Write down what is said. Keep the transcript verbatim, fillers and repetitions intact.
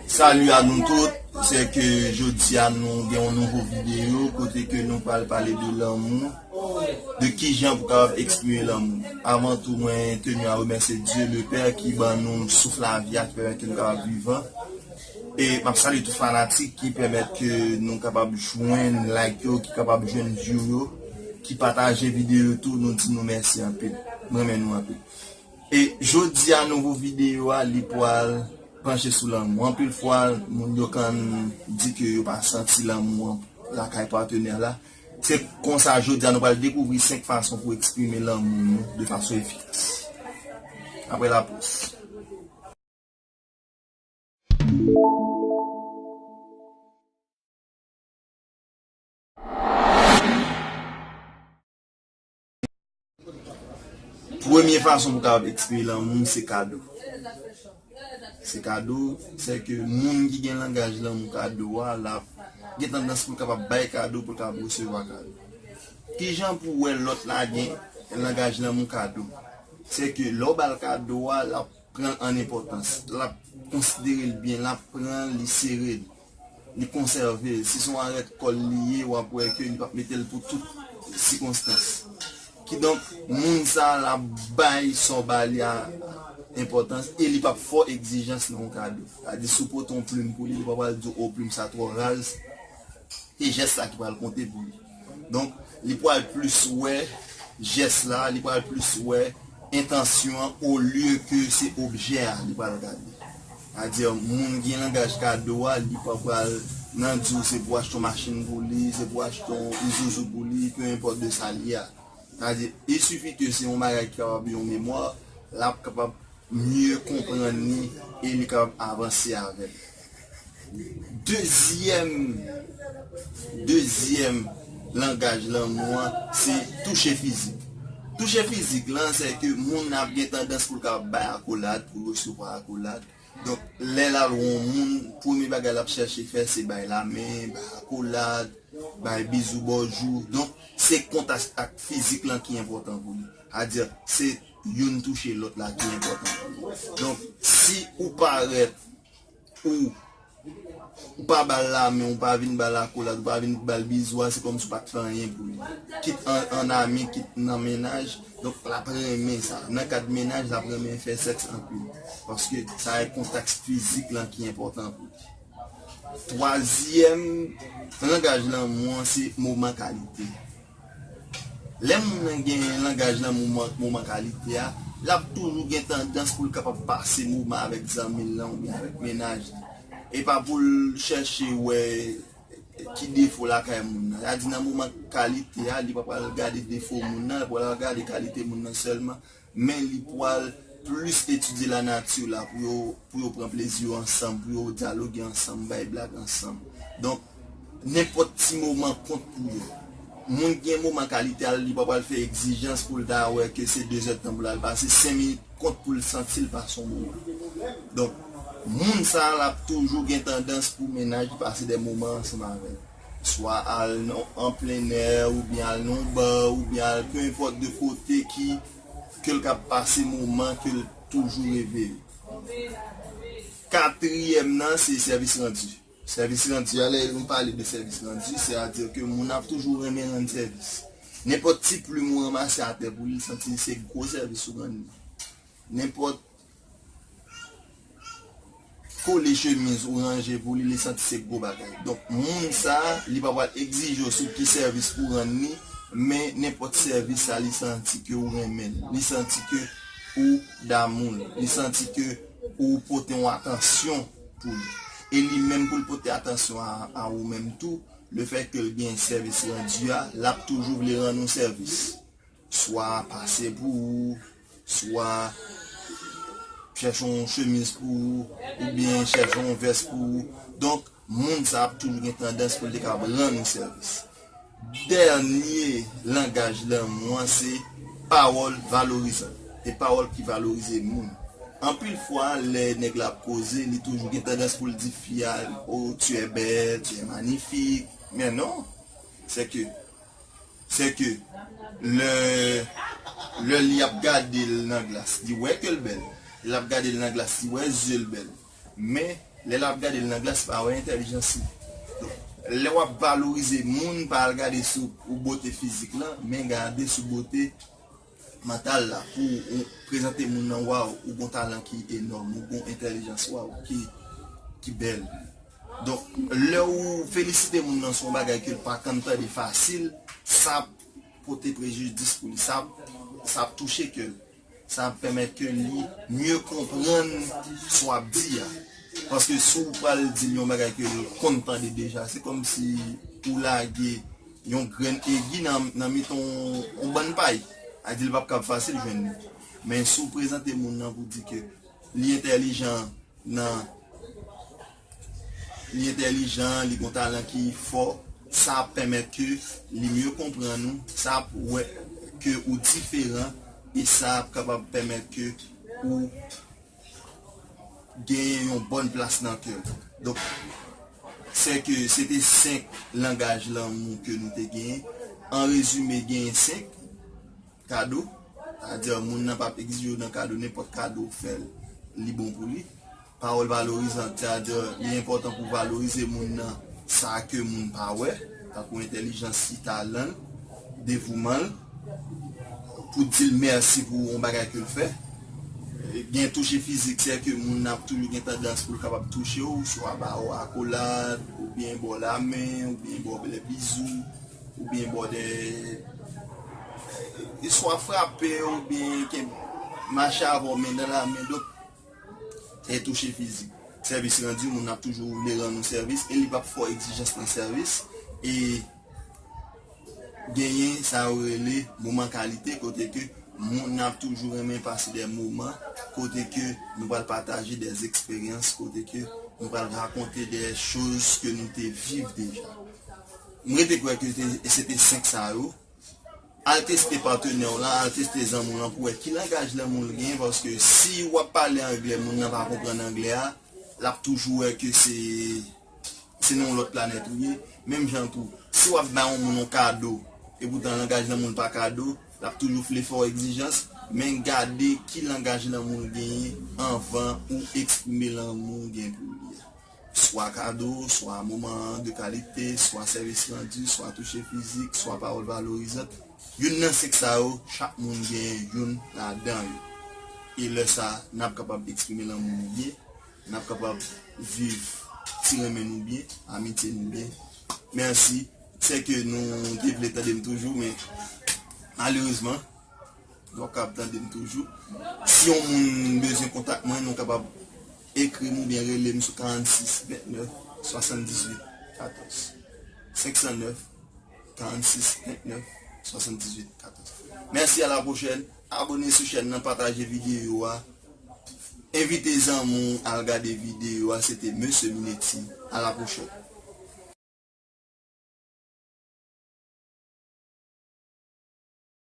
Salut à nous toutes, c'est que jodi a nou gen yon nouvo videyo kote ke nou pral pale de lanmou, de kijan pou kapab eksprime lanmou. Avan tou, mwen tenu à remercier Dieu le Père ki ban nou souf lavi a, ki pèmèt ke nou kapab vivan. E m ap salye tout fanatik ki pèmèt ke nou kapab jwenn like yo, ki kapab jwenn view yo, ki pataje videyo yo tou, nou di nou mèsi anpil. M renmen nou anpil. E jodi a, nouvo videyo a, li pral panche sou lanmou. Anpil fwa, moun yo konn di ke yo pa santi lanmou an lakay patnè la. Se konsa, jodi a, nou pral dekouvri senk fason pou eksprime lanmou nou de fason efikas. Apre lapòz. Premye fason pou kapab eksprime lanmou, se kado. Se kado, se ke moun ki gen langaj lanmou kado a, l ap gen tandans pou l kapab bay kado, pou l kapab resevwa kado. Kijan pou w wè lòt la gen langaj lanmou kado? Se ke lè w ba l kado a, l ap pran l an enpòtans. L ap konsidere l byen, l ap pran l, li sere l, li konsève l. Si se yon arèt kòl li ye, w ap wè ke li p ap mete l pou tout sikonstans. Kidonk, moun sa a, l ap bay sa w ba li a enpòtans e li p ap fè w egzijans nan yon kado. Sètadi, si w pote yon plim pou li, li pa pral di w, "O, plim sa twò raz." E jès la ki pral konte pou li. Donk, li pral plis wè jès la, li pral plis wè entansyon an olye ke se objè a li pral gade. Sètadi, moun ki gen langaj kado a, li pa pral nan di w se pou w achte yon machin pou li, se pou w achte yon Isuzu pou li, peu importe de sa li ye a. Sètadi, il suffit que se yon bagay ki kapab yon memwa, l ap kapab mye konprann li e li kapab avanse avè l. Dezyèm, dezyèm langaj lanmou an, se touche fizik. Touche fizik lan, se ke moun nan ap gen tandans pou l kapab bay akolad, pou l resevwa akolad. Donk, lè l al wè yon moun, premye bagay l ap chèche fè, se bay lamen, bay akolad, bay bizou, bò jou. Donk, se kontak ak fizik lan ki enpòtan pou li. Sètadi, se youn touche lòt la ki enpòtan pou li. Donk, si ou parèt, ou, ou pa ba l lamen, ou pa vin ba l akolad, ou pa vin ba l bizou a, se kòmsi ou pa t fè anyen pou li. Kit an, an ami, kit nan mennaj, donk, l ap renmen sa. Nan kad mennaj, l ap renmen fè sèks anpil. Paske sa e kontak fizik lan ki enpòtan pou li. Twazyèm langaj lanmou an, se moman kalite. Lè moun nan gen langaj lanmou moman, moman kalite a, l ap toujou gen tandans pou l kapab pase moman avèk zanmi l lan oubyen avèk mennaj li. E pa pou l chèche wè ki defo lakay moun nan. Sètadi nan moman kalite a, li pa pral gade defo moun nan, li pral gade kalite moun nan sèlman. Men li pral plis etidye lanati la pou yo, pou yo pran plezi yo ansanm, pou yo dyaloge ansanm, bay blag ansanm. Donk, nenpòt ti moman kont pou yo. Moun ki gen moman kalite a, li pa pral fè egzijans pou l ta wè ke se dezèdtan pou l al pase, senk minit kont pou l santi l pase yon moman. Donk, moun sa a, l ap toujou gen tandans pou mennaj li pase de moman ansanm avè l. Swa al nan, an plen nè, oubyen al nan yon ba, oubyen al peu importe de kote ki, ke l ka pase moman ke l toujou reve yo. Katriyèm nan, se sèvis randi. Sèvis randi a, lè nou pale de sèvis randi, sètadi ke moun ap toujou renmen rann sèvis. Nenpòt ti plim ou ranmase atè pou li, li santi se gwo sèvis ou rann li. Nenpòt kole chemiz ou ranje pou li, li santi se gwo bagay. Donk, moun sa a, li pa pral egzije w sou ki sèvis pou rann li, men nenpòt sèvis sa, li santi ke ou renmen l. Li santi ke ou damou l. Li santi ke ou pote yon atansyon pou li. E li menm pou l pote atansyon a, a ou menm tou, lefètke l gen sèvis randi a, l ap toujou vle rann ou sèvis. Swa pase pou ou, swa chèche yon chemiz pou ou, oubyen chèche yon vès pou ou. Donk, moun sa ap toujou gen tandans pou l te kapab rann ou sèvis. Dènye langaj lanmou an, se pawòl valorizan. E pawòl ki valorize moun. Anpil fwa, lè nèg la ap koze, li toujou gen tandans pou l di fi a, "Oh, tu es belle, tu es magnifique." Men non, se ke, se ke lè, lè li ap gade l nan glas, li wè ke l bèl. L ap gade l nan glas, li wè zye l bèl. Men, Lè l ap gade l nan glas, pa wè entèlijans li. Donk, lè w ap valorize moun, pa al gade sou ou bote fizik lan, men gade sou bote mantal la. Pou ou prezante moun nan, waw, ou gon talan ki enòm, ou gon entèlijans, waw, ki, ki bèl. Donk, lè ou felisite moun nan sou yon bagay ke l pa konn tande fasil, sa ap pote prejidis pou li, sa ap, sa ap touche kè l. Sa ap pèmèt ke li mye konprann sa w ap di a. Paske si w pral di l yon bagay ke l konn tande deja, se kòmsi ou lage yon grenn egi nan, nan mitan yon, yon bann pay. A di l p ap kab fasil jwenn li. Men si w prezante moun nan pou di ke li entèlijan nan, li entèlijan, li gon talan ki fò, sa ap pèmèt ke li mye konprann ou, sa ap wè ke ou diferan, e sa ap kapab pèmèt ke ou genyen yon bòn plas nan kè l. Donk, se ke se te senk langaj lanmou ke nou te genyen. An rezime, genyen senk. Kado, sètadi moun nan p ap egzije w nan kado, nenpòt kado ou fè l, li bon pou li. Pawòl valorizan, sètadi li enpòtan pou valorize moun nan, sa ke moun pa wè, tankou entèlijans li, talan l, devouman l, pou di l mèsi pou yon bagay ke l fè. Gen touche fizik, sètadi moun nan ap toujou gen tandans pou l kapab touche w, swa ba w akolad, oubyen ba w lamen, oubyen ba w lè bizou, oubyen ba w de, swa frape, oubyen ke mache avè w men nan lamen. Donk, e touche fizik. Sèvis randi, moun ap toujou vle rann ou sèvis e li p ap fè w egzijans nan sèvis. E genyen sa yo rele moman kalite, kote ke moun ap toujou renmen pase de moman, kote ke nou pral pataje de eksperyans, kote ke nou pral rakonte de choz ke nou te viv deja. M rete kwè ke se te senk sa yo. Al teste patnè w lan, al teste zanmi w lan pou wè ki langaj lanmou l gen, paske si w ap pale anglè, moun nan pa konprann anglè a, l ap toujou wè ke se, se nan yon lòt planèt ou ye. Menm jan tou, si w ap bay yon moun yon kado, epoutan langaj lanmou l pa kado, l ap toujou vle fè w egzijans, men gade ki langaj lanmou l genyen anvan ou eksprime lanmou w gen pou li a. Swa kado, swa moman de kalite, swa sèvis randi, swa touche fizik, swa pawòl valorizan. Youn nan senk sa yo, chak moun gen youn ladan yo. E lè sa, n ap kapab eksprime lanmou nou byen, n ap kapab viv ti renmen nou byen, amitye nou byen. Mèsi, se ke nou te vle tande m toujou, men malerezman, nou p ap kapab tande m toujou. Si yon moun bezwen kontak mwen, nou kapab ekri m oubyen rele m sou karannsis vennèf swasanndizuit katòz. Senk san nèf, karannsis vennèf swasanndizuit katòz. Mèsi, a la pwochèn. Abone sou chèn nan, pataje videyo a. Envite zanmi w al gade videyo a. Se te Mesye Minetti. A la pwochèn.